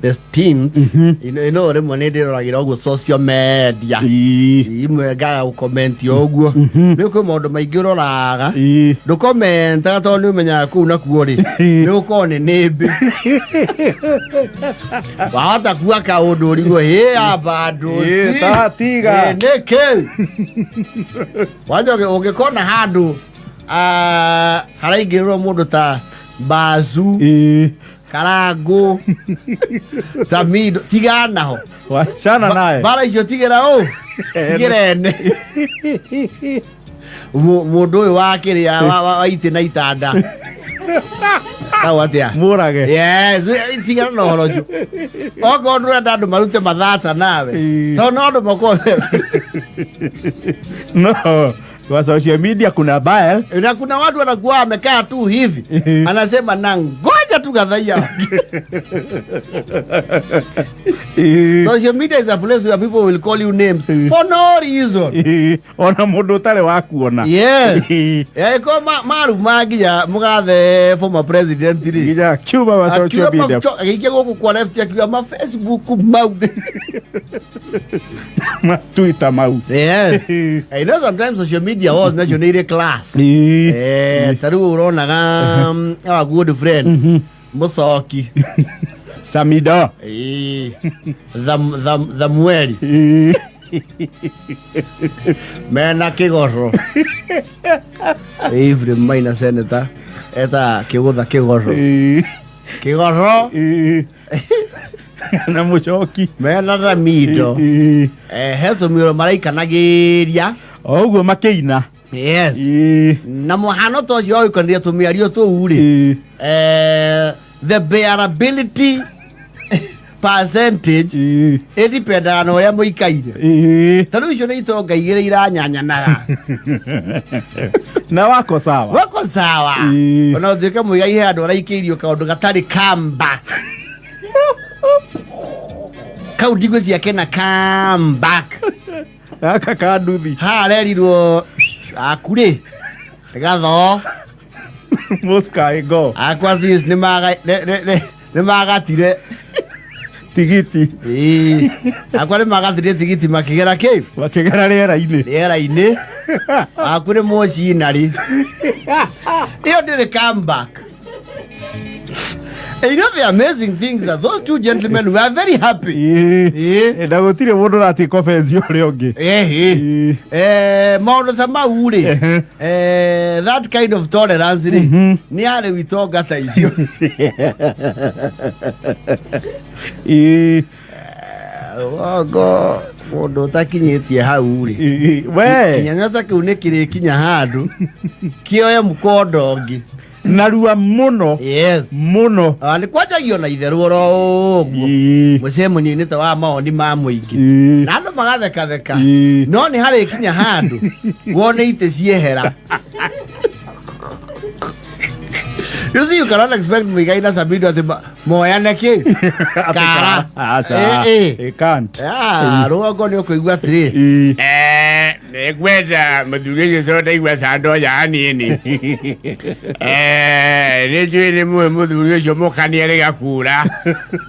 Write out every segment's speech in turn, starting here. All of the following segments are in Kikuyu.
The teens ino rĩmwe nĩ ndĩroragĩra ũguo social media. Imwe ngaga gũkomenti ũguo nĩ kwĩ maũndũ maingĩ ũroraga ndũkomentaga tondũ nĩ ũmenyaga kũu nakuo rĩ nĩ gũkorwo nĩ nĩmbĩ wahota kuga kaũndũ ũrigwo hĩ amba Ĩ, ta tiga. Nĩkĩ wanja ũngĩkona handũ ah, haraingĩrĩrwo mũndũ ta Bazu, Karangũ, Samido, tigana naho. Wachana naye. Mbara icio tigĩra ũ tigĩra ene. Mũndũ ũyũ wa kĩrĩa wa itĩ na itanda kau atĩa Mũrage. Yes, tigana na ũhoro ũcio. Okorwo ndũrenda andũ marute mathata nawe, tondũ no andũ makorwo No. Kwa social media kuna bile. Na kuna watu wanakuwa wamekaa tu hivi, anasema na ngoja tu kadhaia. Social media is a place where people will call you names for no reason. Ona mũndũ ũtarĩ wa kuona. Yes. Ko maruma nginya mũgathe former president rĩ nginya akiuma wa social Akiuga media. Agĩikia gũkũ kwa left akiuga ma Facebook mau. Ma Twitter mau. Yes. I know sometimes social media wars nacio nĩ irĩ class. Ta rĩu ũronaga our good friend Mũcoki Samido. Thamueli mena kĩgoco. Ephraim Maina senator eta kĩgũtha kĩgoco. Kĩgoco. Na Mũcoki mena Samido. He tũmĩro maraikanagĩria o ũguo makĩina. Yes. Na mũhano ta ũcio wa gũikanĩria tũmĩario tũu rĩ, the bearability percentage ĩdipendaga na ũrĩa mũikaire. Ta rĩu icio nĩ itonga igĩrĩ iranyanyanaga. Na wako sawa. Wako sawa. Ona ũtuĩke mũigai he andũ araikĩirio kaũndũ gatarĩ comeback. Kau ndigũ ciake na comeback. Gaka ka nduthi. Haha arerirwo aku rĩ gathoo. Mũcikai go. Akwa this nĩ magatire tigiti. Ĩĩ. Akwa nĩ magatire tigiti makĩgera kĩ? Makĩgera rĩera-inĩ. Rĩera-inĩ. Aku nĩ mũcinarĩ. Ĩyo ndĩrĩ comeback. You know the amazing things are those two gentlemen were very happy. Na gũtirĩ mũndũ ũratuĩka offense ũrĩa ũngĩ. Maũndũ ta mau rĩ, that kind of tolerance rĩ, nĩ arĩ itonga ta icio. Wongo mũndũ ũtakinyĩtie hau rĩ. We. Kĩnyanya ta kĩu nĩ kĩrĩkinya handũ kĩoe mũkondo ũngĩ. Narua mũno. Yes. Mũno. Ah, nĩ kwanjagio na itherũ oro ũguo mũcemanio-inĩ ta wa mawoni ma mũingĩ na andũ magathekatheka, no nĩ harĩkinya handũ wone itĩ ciehera. You see, you cannot expect Muigai na Samido atĩ moyane kĩ kara. Aca. Eh, eh. It can't. Ah, rũgongo nĩ ũkũigua atĩrĩ. Nĩngwenda mũthuri ũcio tondũ ndaigua candoya hanini. Nĩ njũĩ nĩ mũĩ mũthuri ũcio mũka nĩ erĩga kura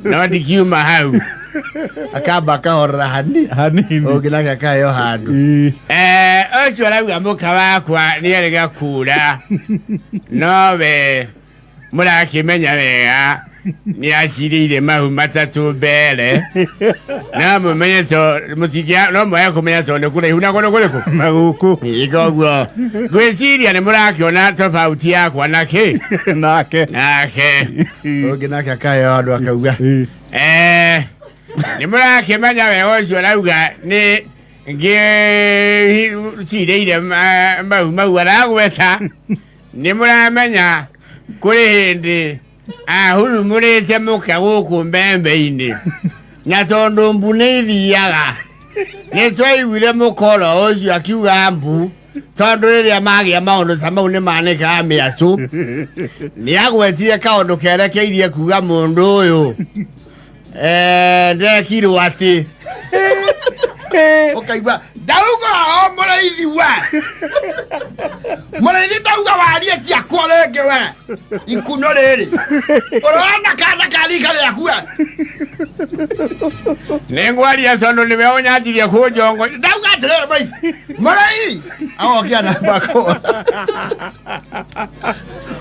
no ndikiuma hau. Akamba akahorera hanini ũngĩ nake akaheo handũ. Ũcio arauga mũka wakwa nĩ erĩga kura nowe mũrakĩmenya wega nĩ acirĩire mahu matatũ mbere no mũmenye to mũtingĩa no mwage kũmenya tondũ nĩ kũraihu na kũndũ kũrĩkũ na gũkũ. Ĩ, koguo ngwĩciria nĩ mũrakĩona tofauti yakwa na kĩ nake nake. Ũngĩ nake akaheo handũ akauga. Nĩ mũrakĩmenya wega ũcio arauga nĩ ngĩcirĩire mau mau aragweta nĩ mũramenya kũrĩ hĩndĩ ahurumũrĩte mũka gũkũ mbembe-inĩ na tondũ mbu nĩ ithiaga nĩ twaiguire mũkoro ũcio akiuga mbu tondũ rĩrĩa magĩa maũndũ ta mau nĩ manĩkaga mĩacũ nĩ agwetire kaũndũ kerekeirie kuga mũndũ ũyũ ndekirwo atĩ Ũkaigua ndauga o mũrĩithi we mũrĩithi ndauga warie ciakwa rĩngĩ we ikuno rĩrĩ ũrona kana ka rika rĩaku we nĩ ngwaria tondũ nĩwe ũnyanjirie kũnjongo ndauga atĩrĩrĩ mũrĩithi mũrĩithi agokia namba kũra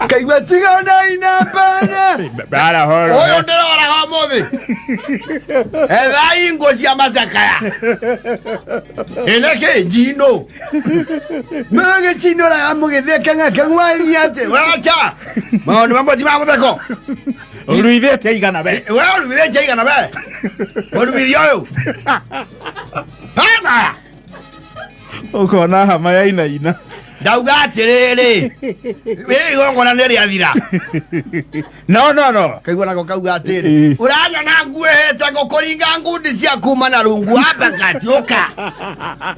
kaigua tiganai na mbana Bara horo. ũyũ ndĩroraga ũmũthĩ ethai nguo cia macakaya ĩnĩkĩ njino mũgĩcinũraga mũgĩthiĩ keng'akeng'waria atĩ wacha maũndũ mamwe ti ma mũtheko Ũruithĩtie aigana we. we ũrumithĩtie aigana we ũrumithia ũyũ hana Ũkona hama yainaina. ndauga atĩrĩrĩ rĩrĩ igongona nĩ rĩathira No no no. Kaigua nako kauga atĩrĩ ũranyona nguĩhĩte ngũkũringa ngundi cia kuma na rungu hapa kati ũka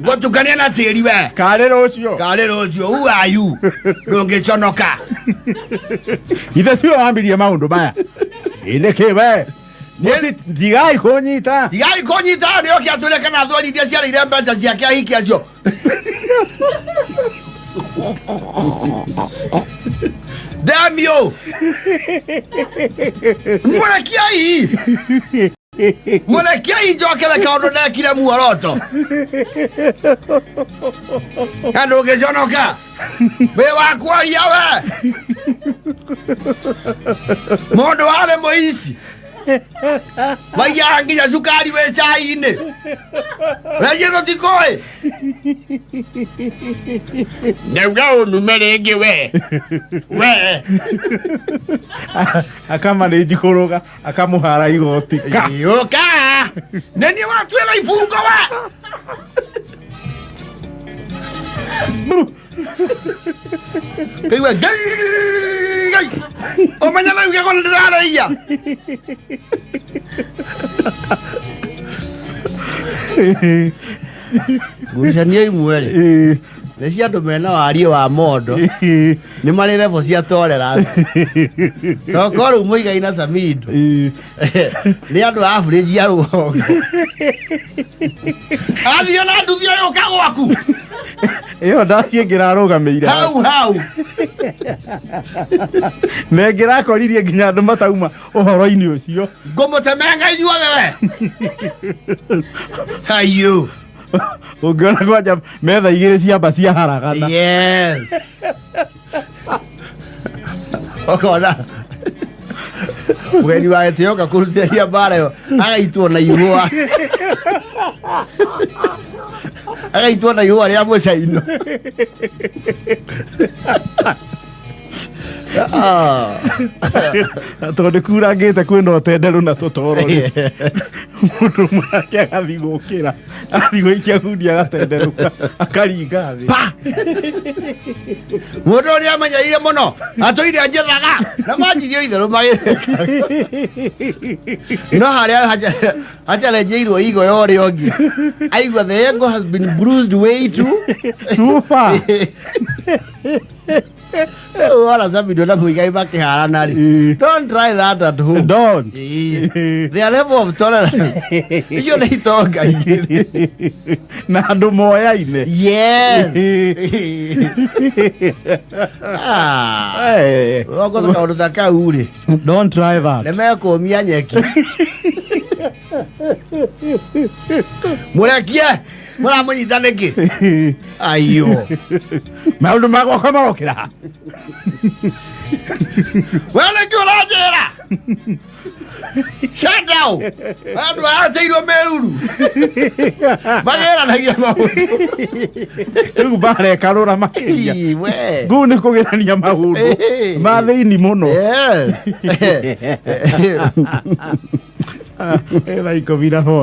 ngũtukania na tĩri we Karĩ rũciũ. karĩ rũciũ who are you ndũngĩconoka Ithe tiwe wambirie maũndũ maya. Ĩ nĩkĩ we? Tigai kũnyita. Tigai kũnyita nĩ oke atwĩre kana thweri iria ciarĩire mbeca ciake ahiki acio Damn you! Mũrekiai! Mũrekiai njokere kaũndũ ndekire muoroto. Na ndũngĩconoka. Wĩ wa kwaria we. Mũndũ warĩ mũici. Waiyaga nginya cukari wĩ cai-inĩ. Rĩngĩ tũtikũĩ. Ndauga ũnume rĩngĩ we. We. Akamanĩnji kũrũga akamũhara igoti. Ka. Ũka. Nĩ niĩ watuĩra ibungo we. Kaigua ngai ngai. Ũmenya rĩu gĩko nĩndĩrarĩia. Ngucanio imwe rĩ nĩ cia andũ mena wariĩ wa mondo nĩ marĩ level cia tolerance toko rĩu Muigai na Samido nĩ andũ a average ya rũgongo athire na nduthi ũyũ ũka gwaku Ĩyo ndaci ĩngĩrarũgamĩire. hau hau Na ĩngĩrakoririe nginya andũ matauma ũhoro-inĩ ũcio. Ngũmũtemenga inyuothe we hayu Ũngĩona kwanja metha igĩrĩ ciamba ciaharagana. Yes. Ũkona mũgeni wa gĩtĩo oka kũrutĩria mbara ĩyo agaitwo na ihũa agaitwo na ihũa rĩa mũcaino. Tondũ nĩ kurangĩte kwĩna ũtenderũ na tũtoro rĩ. Mũndũ ũmwe nake agathiĩ gũkĩra athiĩ gũikia ngundi agatenderũka akaringa thĩ. Pa! Mũndũ ũrĩa amenyereire mũno atũire anjethaga na manjirie itherũ magĩtheka no harĩa acharenjeirwo igo ya ũrĩa ũngĩ aigua the ego has been bruised way too Too far. Wala Samido na Muigai makĩharana rĩ don't try that at home. Don't. Their level of tolerance icio nĩ itonga igĩrĩ. Na andũ moyaine. Yes. Ah. Rũgongo kaũndũ ta kau rĩ Don't try that. nĩ mekũmia nyeki mũrekie mũramũnyita nĩkĩ aiyo Maũndũ ma gwakwa marokĩra ha? We nĩkĩ ũranjĩra Shut down. Andũ ateirwo meruru magĩranagia maũndũ Rĩu barekarũra makĩria. Ii, we Ngũu nĩ kũgĩrania maũndũ ma thĩinĩ mũno. Yes. Thaa 14.